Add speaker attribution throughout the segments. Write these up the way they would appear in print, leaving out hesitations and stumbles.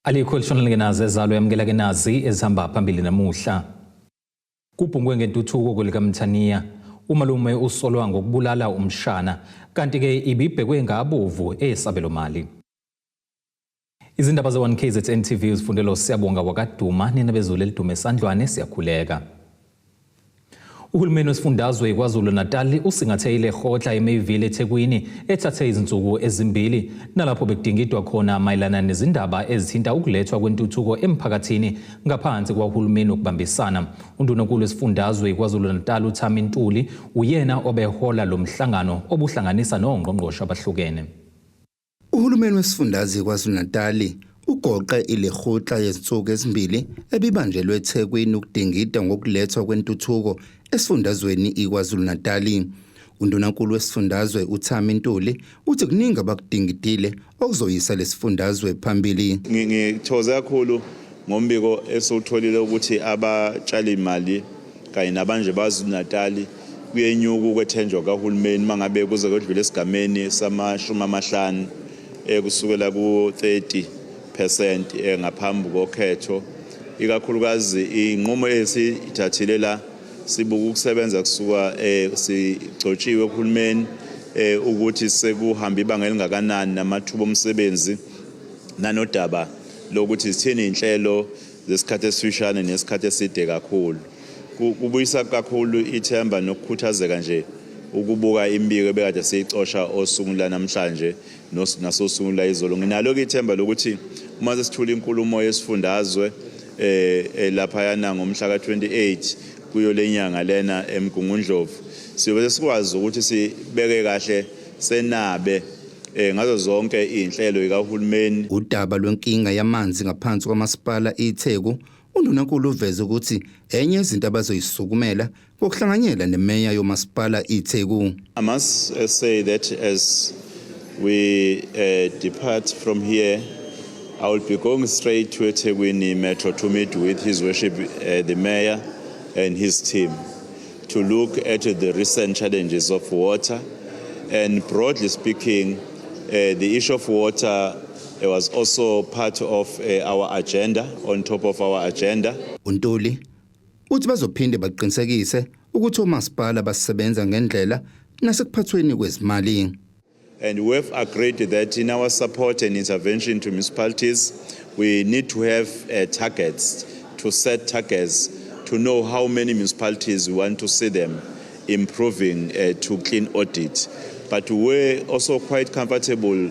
Speaker 1: Alikho elishona lingenazo ezalo yamukela ke nazi ezihamba phambili namuhla. Kubhungwe ngentuthuko kwelikaMthaniya. Umalume usolwa ngokubulala umshana kanti ke ibibhekwe ngabovu esabelo mali. Izindaba ze-1 KZN TV uzifundelo Siyabonga wakaduma nina bezulu elidume esandlwane siyakhuleka. Uhulumeni wesifundazwe KwaZulu-Natal usingathe ilekgotla eMayville eThekwini ethathe izinsuku ezimbili nalapho bekudingidwa khona mayelana nezindaba ezithinta ukulethwa kwentuthuko emphakathini ngaphansi kwahulumeni wokubambisana. Undunankulu wesifundazwe KwaZulu-Natal uThami Ntuli uyena obehola lo mhlangano obuhlanganisa nongqongqoshe abahlukene.
Speaker 2: Uhulumeni wesifundazwe KwaZulu-Natal ugoqe ilekgotla yezinsuku ezimbili ebibanjelwe eThekwini ukudingida ngokulethwa kwentuthuko esifundazweni iKwaZulu-Natal. Undunankulu wesifundazwe uThami Ntuli uthi kuningi abakudingidile okuzoyisa lesifundazwe phambili.
Speaker 3: Ngithokoze kakhulu ngombiko esiwutholile ukuthi abatshali imali kanye nabanje baZulu-Natal kuyenyuka ukwethenjwa kahulumeni mangabe kuze kwedlule esigameni sama-50 kusukela ku-30% ngaphambi kokhetho. Ikakhulukazi inqumo esithathile la sibuka ukusebenza kusuka sigcotshiwe uhulumeni ukuthi sekuhamba ibanga elingakanani namathuba omsebenzi nanodaba lokuthi zithini inhlelo zesikhathi esifishane nesikhathi eside kakhulu. Kubuyisa kakhulu ithemba nokukhuthazeka nje ukubuka imibiko ebekade siyicosha osukwini lanamhlanje nasosukwini la izolo. Nginalo-ke ithemba lokuthi uma sesithula inkulumo yesifundazwe laphayana ngomhla ka-28 kuyo lenyanga lena eMgungundlovu, siyobe sikwazi ukuthi sibeke kahle senabe ngazo zonke izinhlelo zikahulumeni.
Speaker 2: Udaba lwenkinga yamanzi ngaphansi kwamasipala iTheku, undunankulu uveze ukuthi enye izinto abazoyisukumela ngokuhlanganyela nemeya yomasipala iTheku.
Speaker 3: I must say that as we depart from here, I will be going straight to eThekwini Metro to meet with His Worship the Mayor and his team to look at the recent challenges of water. And broadly speaking, the issue of water was also part of our agenda, on top of our agenda.
Speaker 2: UNtuli uthi bazophinde baqinisekise ukuthi omasipala basebenza ngendlela nasekuphathweni kwezimali.
Speaker 3: And we have agreed that in our support and intervention to municipalities, we need to have targets, to set targets, to know how many municipalities we want to see them improving to clean audit. But we're also quite comfortable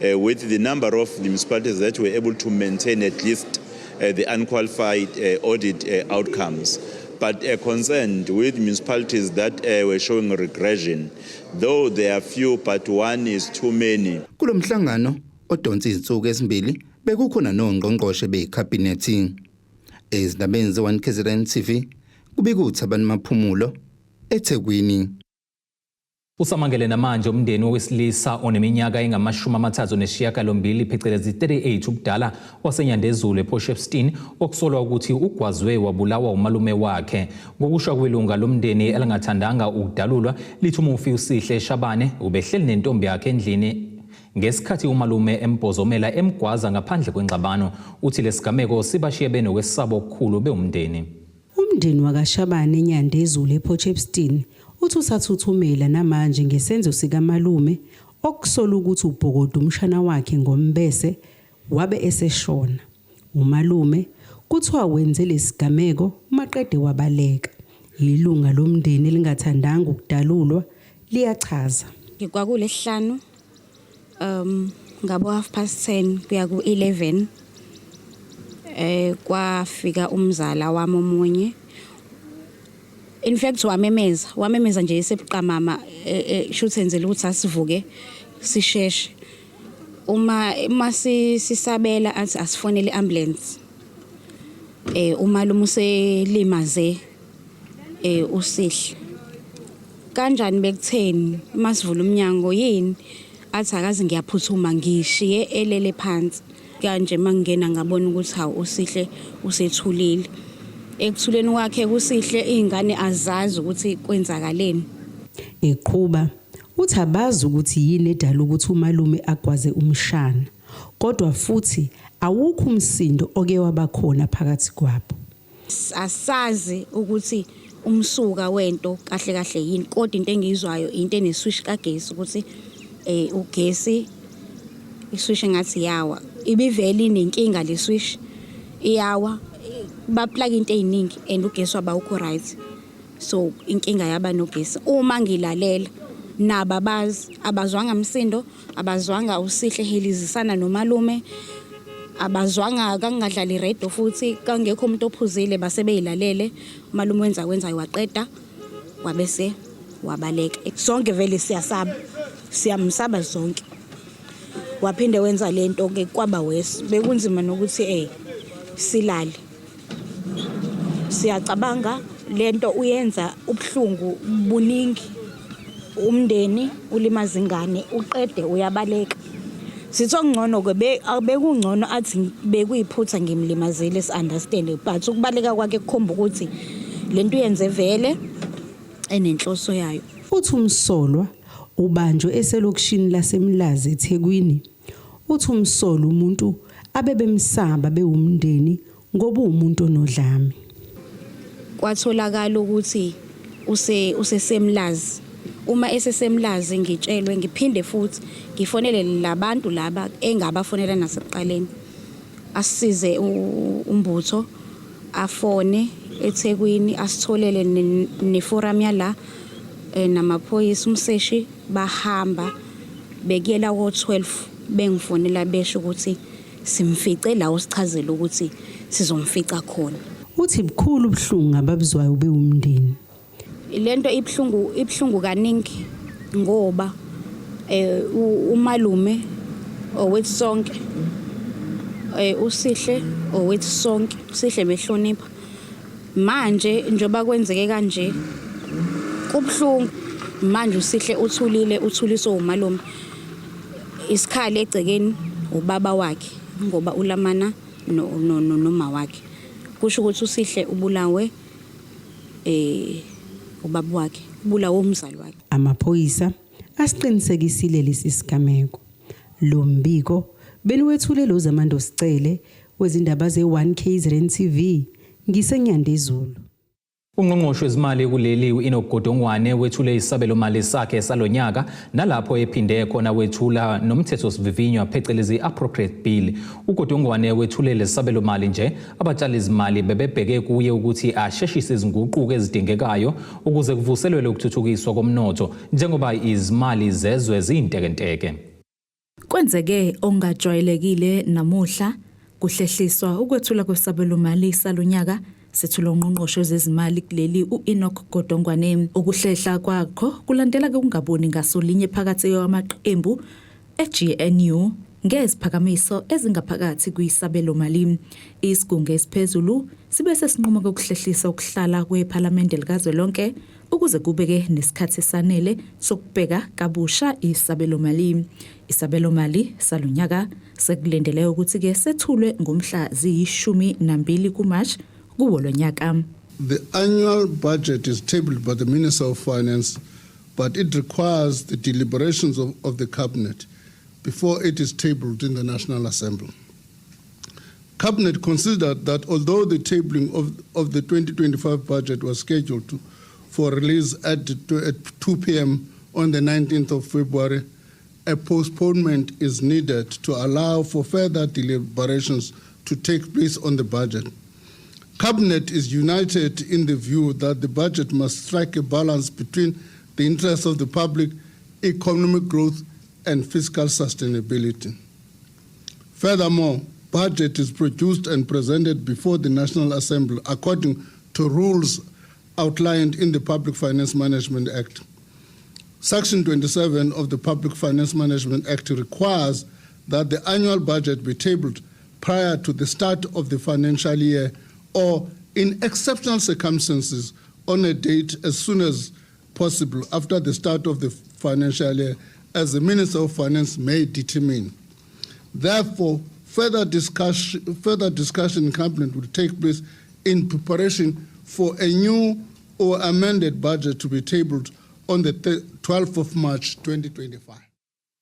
Speaker 3: with the number of the municipalities that were able to maintain at least the unqualified audit outcomes. But concerned with municipalities that were showing regression, though there are few, but one is too many.
Speaker 2: Kulomhlangano odonsa izinsuku ezimbili bekukhona nongqongqoshe bekhabhinethi. Ezindabeni ze-1 KZN TV kubika uThabani Maphumulo eThekwini.
Speaker 1: Usamangele namanje umndeni wesilisa oneminyaka engu-38 phecelezi 38 ubudala waseNyandezulu ePort Shepstone okusolwa ukuthi ugwazwe wabulawa umalume wakhe. Ngokusho kwelunga lomndeni elingathandanga ukudalulwa, lithi umufi uSihle Shabane ubehleli nentombi yakhe endlini ngesikhathi umalume embhozomela emgwaza ngaphandle kwengxabano. Uthi lesigameko sibashiye benokwesaba okukhulu bewumndeni.
Speaker 4: Umndeni wakaShabane eNyandezulu ePort Shepstone uthi usathuthumela namanje ngesenzo sikamalume okusola ukuthi ubhokoda umshana wakhe ngombese wabe eseshona. Umalume kuthiwa wenze lesigameko maqede wabaleka. Ilunga lomndeni elingathandanga ukudalulwa liyachaza.
Speaker 5: Kwakulesihlanu ngabo 10:30 kuya ku-11 kwafika umzala wami omunye. In fact, wamemeza, wamemeza nje esebuqamama, shuthi enzela ukuthi asivuke sisheshe. Uma sisabela athi asifonele ambulance, umalume uselimaze uSihle. Kanjani, bekutheni masivula umnyango yini? Athi akazi, ngiyaphuthuma, ngishiye elele phansi. Kanje mangingena ngabona ukuthi hawu, uSihle usethulile. Ekuthuleni kwakhe kuSihle, izingane azazi ukuthi kwenzakaleni.
Speaker 4: Eqhuba uthi abazi ukuthi yini edala ukuthi umalume agwaze umshana. Kodwa futhi awukho umsindo oke wabakhona phakathi kwabo.
Speaker 5: Asazi ukuthi umsuka wento kahle kahle yini, kodwa into engiyizwayo into eneswish kagesi ukuthi ugesi iswish engathi yawa, ibivele inenkinga le swish iyawa, baplug into eziningi and ugesi waba ukho right, so inkinga yaba nogesi. Uma ngilalela nabo abazi, abazwanga msindo, abazwanga uSihle hilizisana nomalume, abazwanga kangadlali radio, futhi kangekho umuntu ophuzile, base beyilalele. Umalume wenza wenza waqeda, wabese wabaleka. Sonke vele siyasaba, siyamsaba sonke. Waphinde wenza lento ke kwaba worse, bekunzima nokuthi silale. Siyacabanga lento uyenza ubuhlungu buningi, umndeni ulimaza ingane, uqede uyabaleka. Sithi okungcono ke bekungcono athi bekuyiphutha, ngimlimazile, si-understand, but ukubaleka kwakhe kukhomba ukuthi lento uyenze vele enenhloso yayo.
Speaker 4: Uthi umsolwa ubanjwe eselokishini laseMlazi eThekwini. Uthi umsolwa umuntu abebemsaba bewumndeni ngoba uwumuntu onodlame.
Speaker 5: Kwatholakala ukuthi usesemlazi. Uma esesemlazi, ngitshelwe, ngiphinde futhi ngifonele labantu laba engabafonela nasekuqaleni, asisize umbutho afone eThekwini, asitholele neforum yala namaphoyisa, umseshi, bahamba bekuyela ko-12, bengifonela besho ukuthi simfice la usichazela ukuthi sizomfica khona.
Speaker 4: Uthi bukhulu ubuhlungu ababuzwayo bewumndeni.
Speaker 5: Lento ibhlungu, ibhlungu kaningi, ngoba umalume owethu sonke, uSihle owethu sonke, uSihle behlonipha. Manje njengoba kwenzeke kanje, kubhlungu. Manje uSihle uthulile, uthuliswe umalume. Isikhali egcekeni ubaba wakhe, ngoba ulamana no no noma wakhe. Kusho ukuthi uSihle ubulawe ubaba wakhe, ubulawe umzali wakhe.
Speaker 4: Amaphoyisa asiqinisekisile lesi sigameko. Lo mbiko beniwethule lo Zamando Sicele wezindaba ze-1 KZN TV, ngiseNyandezulu.
Speaker 1: Ungqongqoshe wezimali kuleli u-Enoch Godongwane wethule isabelo-mali sakhe salonyaka, nalapho ephinde khona wethula nomthethosivivinywa, phecelezi appropriate bill. UGodongwane wethule lesabelo-mali nje abatshalizimali bebebheke kuye ukuthi asheshise izinguquko ezidingekayo ukuze kuvuselelwe ukuthuthukiswa komnotho njengoba izimali zezwe ziyintekenteke.
Speaker 6: Kwenzeke okungajwayelekile namuhla, kuhlehliswa ukwethula kwesabelomali salonyaka sethulwa ungqongqoshe wezezimali kuleli u-Enoch Godongwane. Ukuhlehla kwakho kulandela ke ukungaboni ngasolinye phakathi kwamaqembu e-GNU ngeziphakamiso ezingaphakathi kwisabelomali. Isigungu esiphezulu sibe sesinquma ukuhlehlisa ukuhlala kwephalamende likazwelonke ukuze kubeke nesikhathi esanele sokubheka kabusha isabelomali. Isabelomali salonyaka sekulindeleke ukuthi-ke sethulwe ngomhla ziyi-12 kuMarch kuwo lo nyaka.
Speaker 7: The annual budget is tabled by the Minister of Finance, but it requires the deliberations of the Cabinet before it is tabled in the National Assembly. Cabinet considered that although the tabling of the 2025 budget was scheduled for release at 2 p.m. on the 19th of February, a postponement is needed to allow for further deliberations to take place on the budget. Cabinet is united in the view that the budget must strike a balance between the interests of the public, economic growth, and fiscal sustainability. Furthermore, budget is produced and presented before the National Assembly according to rules outlined in the Public Finance Management Act. Section 27 of the Public Finance Management Act requires that the annual budget be tabled prior to the start of the financial year or, in exceptional circumstances, on a date as soon as possible after the start of the financial year, as the Minister of Finance may determine. Therefore, further discussion in Cabinet will take place in preparation for a new or amended budget to be tabled on the 12th of March 2025.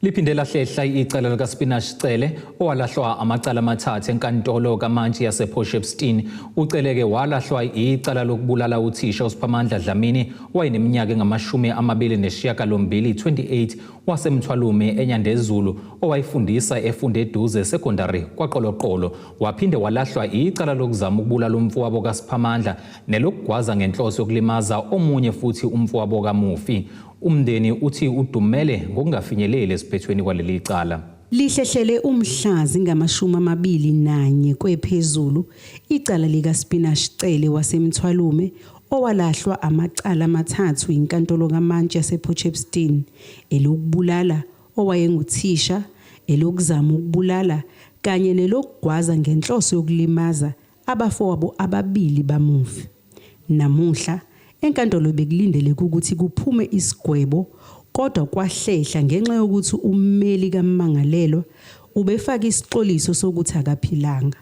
Speaker 1: Liphinde lahlehla icala likaSpinach Cele owalahlwa amacala amathathu enkantolo kaMantshi yasePort Shepstone. Ucele-ke walahlwa icala lokubulala uthisha uSiphamandla Dlamini owayeneminyaka engama-28 28 waseMthwalume eNyandezulu owayefundisa eFundeduze Secondary kwaQoloqolo. Waphinde walahlwa icala lokuzama ukubulala umfowabo kaSiphamandla nelokugwaza ngenhloso yokulimaza omunye futhi umfowabo kamufi. Umndeni uthi udumele ngokungafinyeleli esiphethweni kwaleli cala.
Speaker 4: Lihlehlele umhla zingama-21 kwephezulu icala likaSpinach Cele waseMthwalume owalahlwa amacala amathathu yinkantolo kaMantshi yasePort Shepstone, elokubulala owayenguthisha, elokuzama ukubulala kanye nelokugwaza ngenhloso yokulimaza abafowabo ababili bamufi. Namuhla enkantolo bekulindeleke ukuthi kuphume isigwebo kodwa kwahlehla ngenxa yokuthi ummeli kammangalelwa ubefake isixoliso sokuthi akaphilanga.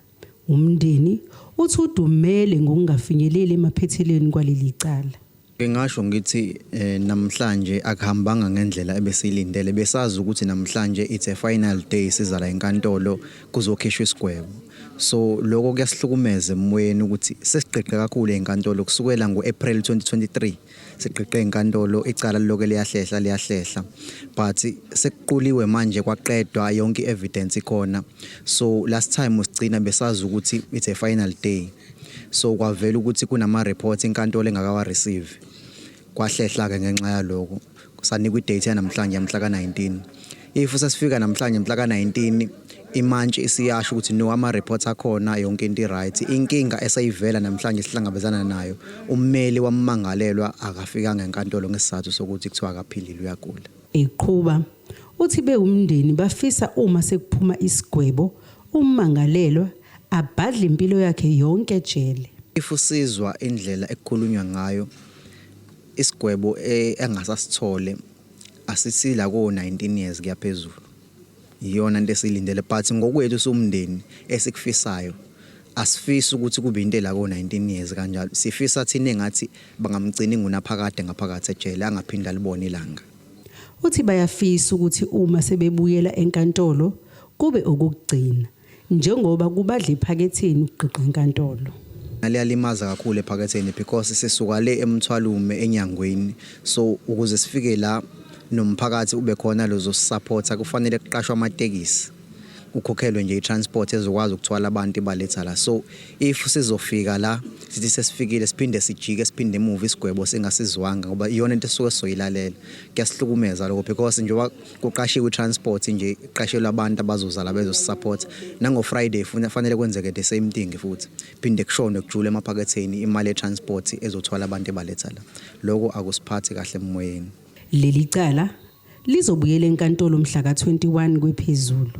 Speaker 4: Umndeni uthi udumele ngokungafinyeleli emaphethelweni kwaleli cala.
Speaker 8: Ngingasho ngithi namhlanje akuhambanga ngendlela ebesiyilindele. Besazi ukuthi namhlanje it's a final day, siza la enkantolo kuzokhishwa isigwebo. So lokho kuyasihlukumeza emoyeni ukuthi sesigqigqe kakhulu enkantolo kusukela ngo-April 2023, sigqigqe enkantolo, icala liloke liyahlehla liyahlehla, but sekuquliwe manje, kwaqedwa, yonke i-evidence ikhona. So last time sigcina besazi ukuthi it's a final day, so kwavela ukuthi kunama reports inkantolo engakawa receive, kwahlehla ke ngenxa yaloko, sanikwa idate yanamhlanje mhla ka-19. If sesifika namhlanje mhla ka-19, imantshi isiyasho ukuthi no, ama reports akhona, yonke into i-right. Inkinga eseyivela namhlanje sihlangabezana nayo, ummeli wammangalelwa akafikanga enkantolo ngesizathu sokuthi kuthiwa akaphilile, uyagula.
Speaker 4: Eqhuba uthi bewumndeni bafisa uma sekuphuma isigwebo ummangalelwa abhadle impilo yakhe yonke ejele.
Speaker 8: If usizwa indlela ekukhulunywa ngayo, isigwebo engasasithole asisila ko 19 years kuyaphezulu, iyona into esiyilindele. But ngokwethu siwumndeni, esikufisayo, asifisi ukuthi kube into la ko 19 years kanjalo. Sifisa thina engathi bangamgcina ingunaphakade ngaphakathi ejele, angaphinda alibone ilanga.
Speaker 4: Uthi bayafisa ukuthi uma sebebuyela enkantolo kube okugcina njengoba kubadla ephaketheni ukugqigqa enkantolo.
Speaker 8: Liyalimaza kakhulu ephaketheni because sisuka le eMthwalume enyangweni, so ukuze sifike la nomphakathi ube khona lozosupporta, kufanele kuqashwe amatekisi, kukhokhelwe nje i-transport ezokwazi ukuthwala abantu ibaletha la. So if sizofika la, sithi sesifikile, siphinde sijike, siphinde emuva, isigwebo singasizwanga, ngoba iyona into esisuke sizoyilalela, kuyasihlukumeza lokho because njengoba kuqashiwe i-transport nje, iqashelwe abantu abazozala bezosisupport, nango-Friday fanele kwenzeke the same thing futhi, phinde kushone kujule emaphaketheni imali ye-transport ezothwala abantu ebaletha la. Lokho akusiphathi kahle emoyeni.
Speaker 4: Leli cala lizobuyela enkantolo mhla ka-21 kwephezulu.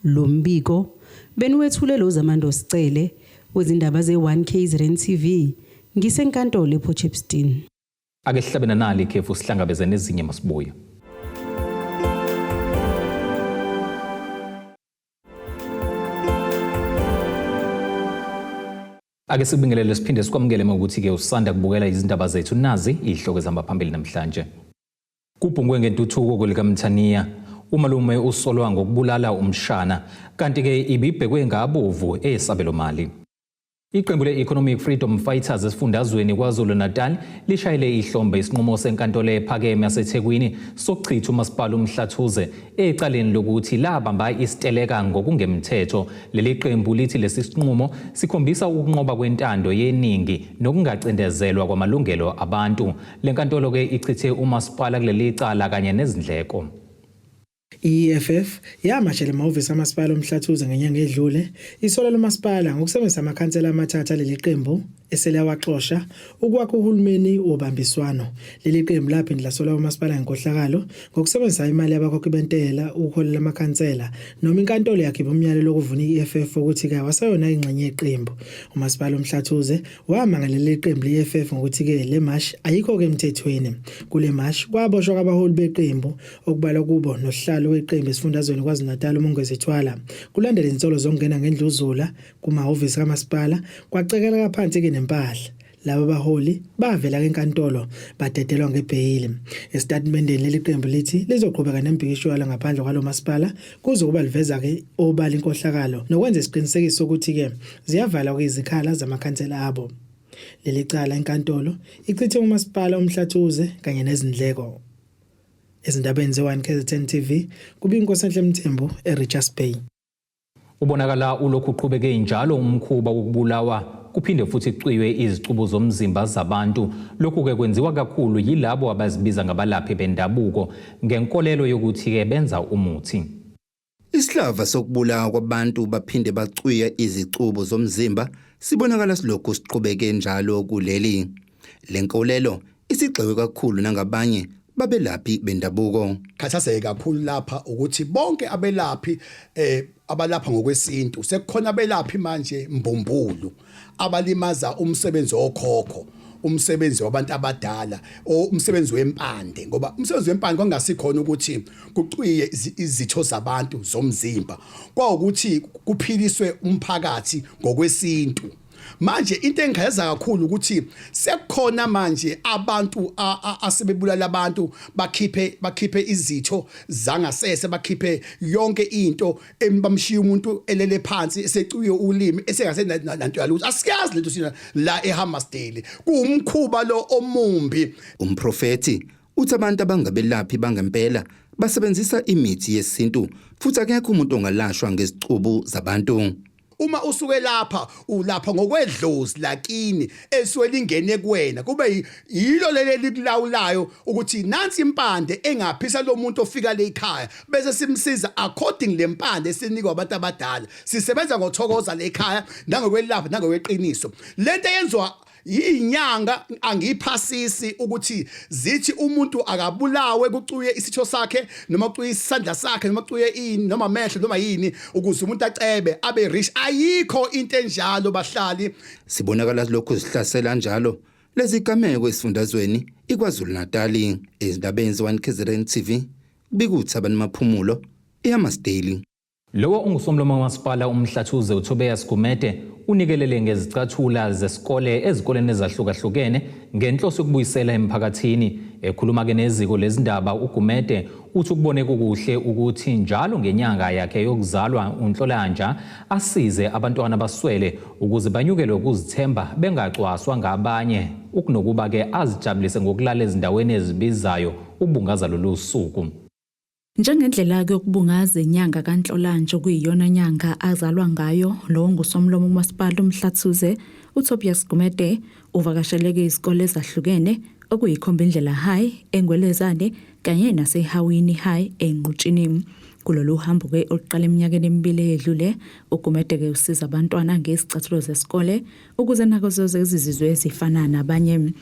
Speaker 4: Lo mbiko beniwethule lo Zamando Sicele wezindaba ze-1 KZN TV ngisenkantolo ePort Shepstone.
Speaker 1: Ake sihlabe nanali ikhefu, sihlangabeze nezinye masibuya. Ake sikubingelele siphinde sikwamukele ngokuthi-ke usanda kubukela izindaba zethu. Nazi izihloko ezihamba phambili namhlanje. Kubhungwe ngentuthuko kwelikaMthaniya. Umalume usolwa ngokubulala umshana, kanti-ke ibibhekwe ngabovu esabelomali. Iqembu le-Economic Freedom Fighters esifundazweni KwaZulu-Natal lishayele ihlombe isinqumo senkantolo ephakeme yaseThekwini sokuchitha umasipala uMhlathuze ecaleni lokuthi labamba isiteleka ngokungemthetho. Leli qembu lithi lesi sinqumo sikhombisa ukunqoba kwentando yeningi nokungacindezelwa kwamalungelo abantu. Le nkantolo-ke ichithe umasipala kuleli cala kanye nezindleko.
Speaker 9: I-EFF yamashela emahhovisi amasipala oMhlathuze ngenyanga edlule, isola lomasipala ngokusebenzisa amakhansela amathathu aleli qembu eselawaxosha ukwakha uhulumeni wobambiswano. Leli qembu laphinde lasola umasipala ngenkohlakalo ngokusebenzisa imali yabakhokhi bentela ukuholela amakhansela, noma inkantolo yakhipha umyalelo wokuvuna i-EFF ukuthi-ke awasayona ingxenye yeqembu. Umasipala oMhlathuze wamangalela iqembu le-EFF ngokuthi-ke le mashi ayikho-ke emthethweni. Kule mashi kwaboshwa kwabaholi beqembu okubalwa kubo nosihlalo weqembu esifundazweni KwaZulu-Natal uMongezi Thwala. Kulandela izinsolo zokungena ngendluzula kumahhovisi kamasipala, kwacekeleka phansi-ke nempahla. Laba baholi bavela enkantolo badedelwa ngebheyili. Esitatimendeni leli qembu lithi lizoqhubeka nembhikisho yalo ngaphandle kwalo masipala kuze kuba liveza-ke obala inkohlakalo nokwenza isiqinisekiso sokuthi-ke ziyavalwa izikhala zamakhansela abo. Leli cala inkantolo ichithe umasipala uMhlathuze kanye nezindleko. Ezindabeni ze-1 KZN TV kubika Nkosenhle Mthembu eRichards Bay.
Speaker 1: Ubonakala ulokhu uqhubeke njalo umkhuba wokubulawa kuphinde futhi kucwiywe izicubu zomzimba zabantu. Lokhu-ke kwenziwa kakhulu yilabo abazibiza ngabalaphi bendabuko ngenkolelo yokuthi-ke benza umuthi.
Speaker 2: Isihlava sokubulawa kwabantu baphinde bacwiye izicubu zomzimba sibonakala silokhu siqhubeke njalo kuleli. Le nkolelo isigxekwe kakhulu nangabanye babelaphi bendabuko.
Speaker 10: Khathazeke kakhulu lapha ukuthi bonke abelaphi abalapha ngokwesintu sekukhona abelaphi manje mbumbulu abalimaza umsebenzi wokhokho, umsebenzi wabantu abadala, umsebenzi wempande, ngoba umsebenzi wempande kwangasikhona ukuthi kucwiye izitho zabantu zomzimba, kwawukuthi kuphiliswe umphakathi ngokwesintu. Manje into engikhayaza kakhulu ukuthi sekukhona manje abantu asebebulala abantu, bakhiphe izitho zangasese, bakhiphe yonke into, bamshiya umuntu elele phansi esecwiye ulimi esengasenanto yalutho. Asiyazi lento sina la eHammarsdale, kuwumkhuba lo omumbi.
Speaker 2: Umprofethi uthi abantu abangabelaphi bangempela basebenzisa imithi yesintu futhi akekho umuntu ongalashwa ngezicubu zabantu.
Speaker 10: Uma usuke lapha ulapha ngokwedlozi lakini esuke lingene kuwena, kube yilo leli likulawulayo ukuthi nansi impande engaphisa lo muntu ofika le ekhaya, bese simsiza according le mpande esinikwa abantu abadala. Sisebenza ngothokoza le ekhaya nangokwelapha nangokweqiniso. Lento eyenziwa yinyanga angiyiphasisi ukuthi zithi umuntu akabulawe kucuye isitho sakhe noma kucuye isandla sakhe noma kucuye ini noma amehlo noma yini ukuze umuntu acebe abe rich. Ayikho into enjalo bahlali.
Speaker 2: Sibonakala lokhu zihlasela njalo lezigameko esifundazweni iKwaZulu Natal. Ezindabeni ze-1 KZN TV kubika uThabani Maphumulo, eHammarsdale.
Speaker 1: Lowo ungusomlomo kamasipala uMhlathuze uTobias Gumede unikelele ngezicathula zesikole ezikoleni ezahlukahlukene ngenhloso yokubuyisela emphakathini. Ekhuluma-ke neziko lezindaba uGumede uthi ukubone kukuhle ukuthi njalo ngenyanga yakhe yokuzalwa uNhlolanja asize abantwana baswele ukuze banyukelwe ukuzithemba bengacwaswa ngabanye ukunokuba-ke azijabulise ngokulala ezindaweni ezibizayo ukubungaza lolu suku.
Speaker 6: Njengendlela yokubungaza inyanga kaNhlolanja okuyiyona nyanga azalwa ngayo, lo ngusomlomo kumasipala uMhlathuze uTobias Gumede uvakasheleke izikole ezahlukene okuyikhombindlela High eNgwelezane kanye naseHawini High eNqutshini. Kulolu hambo-ke oluqala eminyakeni emibili eyedlule, uGumede-ke usiza abantwana ngezicathulo zesikole ukuze nazo zizizwe ezifana nabanye.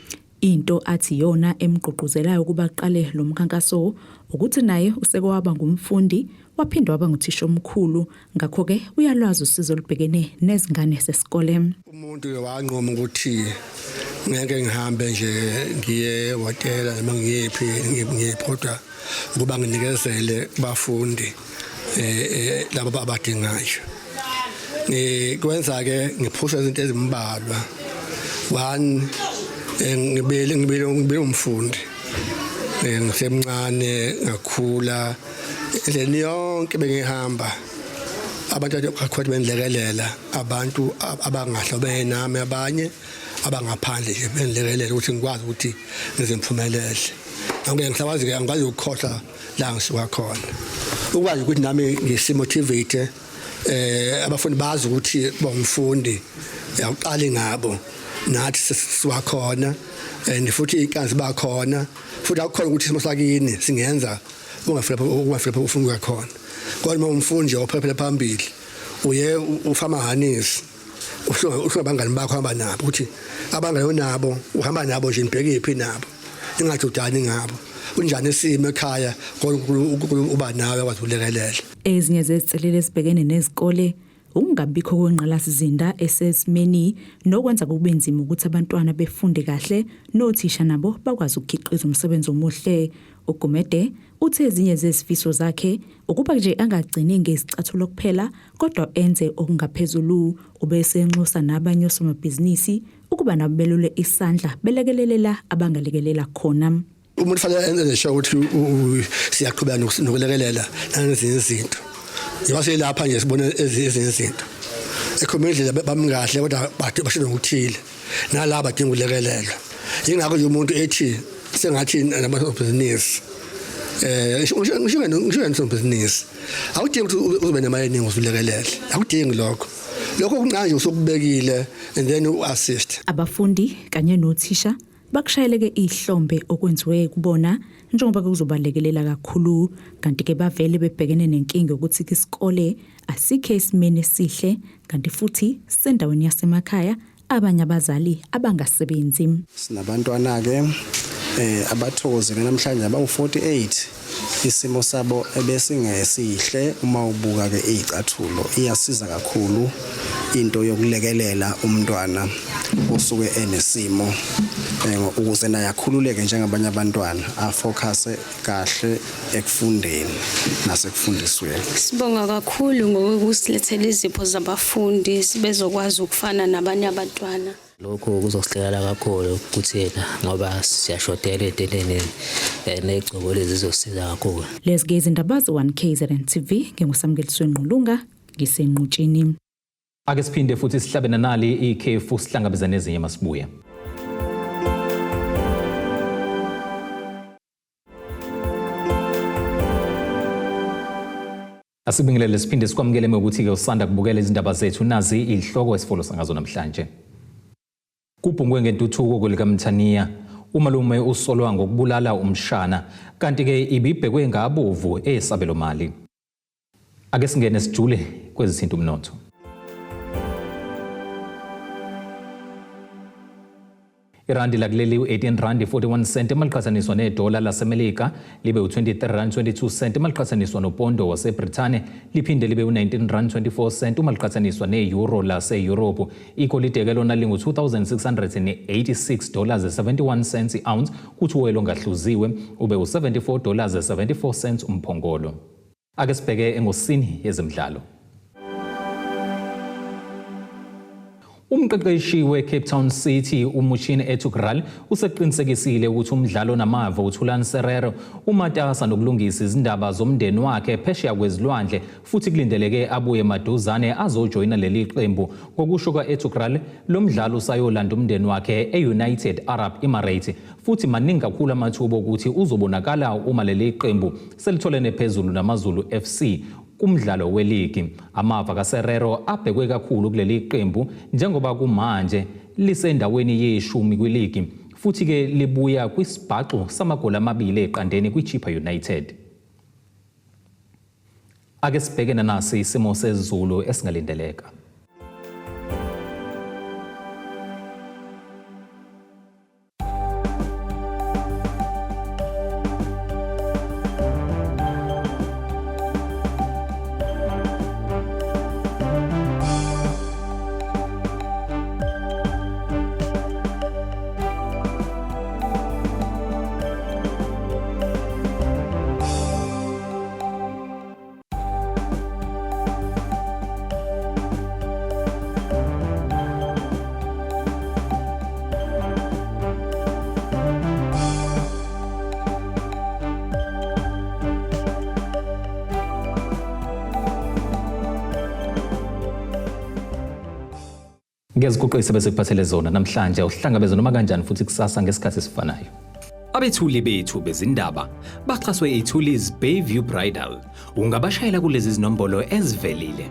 Speaker 6: Into athi iyona emgqugquzelayo ukuba aqale lo mkhankaso ukuthi naye useke waba ngumfundi waphinde waba nguthisha omkhulu, ngakho-ke uyalwazi usizo olubhekene nezingane zesikole.
Speaker 11: Umuntu wanqoma ukuthi ngeke ngihambe nje ngiye hotela noma ngiyephi ngiyephi, kodwa ukuba nginikezele kubafundi laba abadingayo. Ngikwenza ke ngiphusha izinto ezimbalwa. One, ngibele umfundi ngisemncane, ngakhula endleleni yonke bengihamba abantu kakhulu bendilekelela, abantu abangahlobene nami, abanye abangaphandle nje bendilekelela ukuthi ngikwazi ukuthi ngizemphumelele. Ngeke ngisakwazi ke, angikwazi ukukhohlwa la ngisuka khona, ukwazi ukuthi nami ngisimotivate abafundi bazi ukuthi bawumfundi awuqali ngabo, nathi siwakhona and futhi inkazi bakhona futhi akukhona ukuthi isimo sakini singenza ungafika ufuna ukuya khona, kodwa uma umfundi ophephele phambili uye ufamahanisi uhlunga abangani bakho hamba nabo, ukuthi abangani onabo uhamba nabo nje nibheke phi nabo, ningathi udani ngabo kunjani isimo ekhaya, kodwa uba nawe akwazi ukulekelela.
Speaker 6: Ezinye zezinselele ezibhekene nezikole ukungabikho kwengqalasizinda esesimeni nokwenza kube nzima ukuthi abantwana befunde kahle nothisha nabo bakwazi ukukhiqiza umsebenzi omuhle. UGumede uthe ezinye zezifiso zakhe ukuba nje angagcini ngezicathulo kuphela kodwa enze okungaphezulu, ubese enxusa nabanye osomabhizinisi ukuba ukuba nabo belule isandla belekelela abangalekelela khona.
Speaker 11: Umuntu fanele enze sure ukuthi siyaqhubeka nokulekelela nangezinye izinto. Njengoba selapha nje sibona ezinye izinto. Ekhoma indlela bami kahle kodwa basho nokuthile. Nalaba badinga ukulekelelwa. Yingakho nje umuntu ethi sengathi namabhizinisi ngisho ngisho awudingi ukuthi uzobe nemali eningi uzulekelele, akudingi lokho. Lokho okuncane nje usukubekile and then u-assist.
Speaker 6: Abafundi kanye nothisha bakushayeleke ihlombe okwenziwe kubona njengoba kuzobalekelela kakhulu, kanti ke bavele bebhekene nenkinga yokuthi isikole asikho esimeni esihle kanti futhi sendaweni yasemakhaya abanye abazali abangasebenzi.
Speaker 12: Sinabantwana-ke abathokozile namhlanje abawu-48. Isimo sabo ebesingesihle uma ubuka-ke iy'cathulo. Iyasiza kakhulu into yokulekelela umntwana osuke enesimo ukuze naye akhululeke njengabanye abantwana, afocuse kahle ekufundeni nasekufundisweni.
Speaker 13: Sibonga kakhulu ngokusilethela izipho zabafundi bezokwazi ukufana nabanye abantwana.
Speaker 14: Lokhu kuzosihlekela kakhulu kuthina ngoba siyashodela ey'nteleni ney'gcobo lezi zizosiza kakhulu.
Speaker 6: Lezi ke izindaba ze-1 KZN TV, nginguSamkeliswe Ngqulunga, ngiseNqutshini.
Speaker 1: Ake siphinde futhi sihlabe nanali ikhefu sihlangabezane nezinye masibuye. Asibingelele siphinde sikwamukele ukuthi-ke usanda kubukela izindaba zethu, nazi izihloko esifolosa ngazo namhlanje. Kubhungwe ngentuthuko kwelikaMthaniya, umalume usolwa ngokubulala umshana, kanti-ke ibibhekwe ngabovu esabelomali. Ake singene sijule kwezithinta umnotho. Irandi lakuleli u-18 rand 41 cent emaliqhathaniswa nedola laseMelika, libe u-23 rand 22 cent emaliqhathaniswa nopondo waseBrithani, liphinde libe u-19 rand 24 cent uma liqhathaniswa ne-euro lase-Europe. Igolide-ke lona lingu-2686 dollars 71 cents i-ounce, kuthi uwelo ongahluziwe ube u-74 dollars 74 cents umphongolo. Ake sibheke engosini yezemidlalo. Umqeqeshi we-Cape Town City uMuhsin Ertugral useqinisekisile ukuthi umdlalo onamava uThulani Serero umatasa nokulungisa izindaba zomndeni wakhe phesheya kwezilwandle, futhi kulindeleke abuye maduzane azojoyina leli qembu. Ngokusho kwa-Ertugral, lo mdlalo usayolanda umndeni wakhe e-United Arab Emirates, futhi maningi kakhulu amathuba okuthi uzobonakala uma leli qembu selitholene phezulu naMaZulu FC kumdlalo weligi. Amava kaSerero abhekwe kakhulu kuleli qembu njengoba kumanje lisendaweni yeshumi kwiligi, futhi-ke libuya kwisibhaxu samagoli 2 eqandeni kwiChippa United. Ake sibheke nasi isimo sezulu esingalindeleka. Ngeziguqise bese kuphathele zona namhlanje, uhlangabeze noma kanjani futhi kusasa ngesikhathi esifanayo. Abethuli bethu bezindaba baxhaswe iThuli's Bayview Bridal. Ungabashayela kulezi zinombolo ezivelile.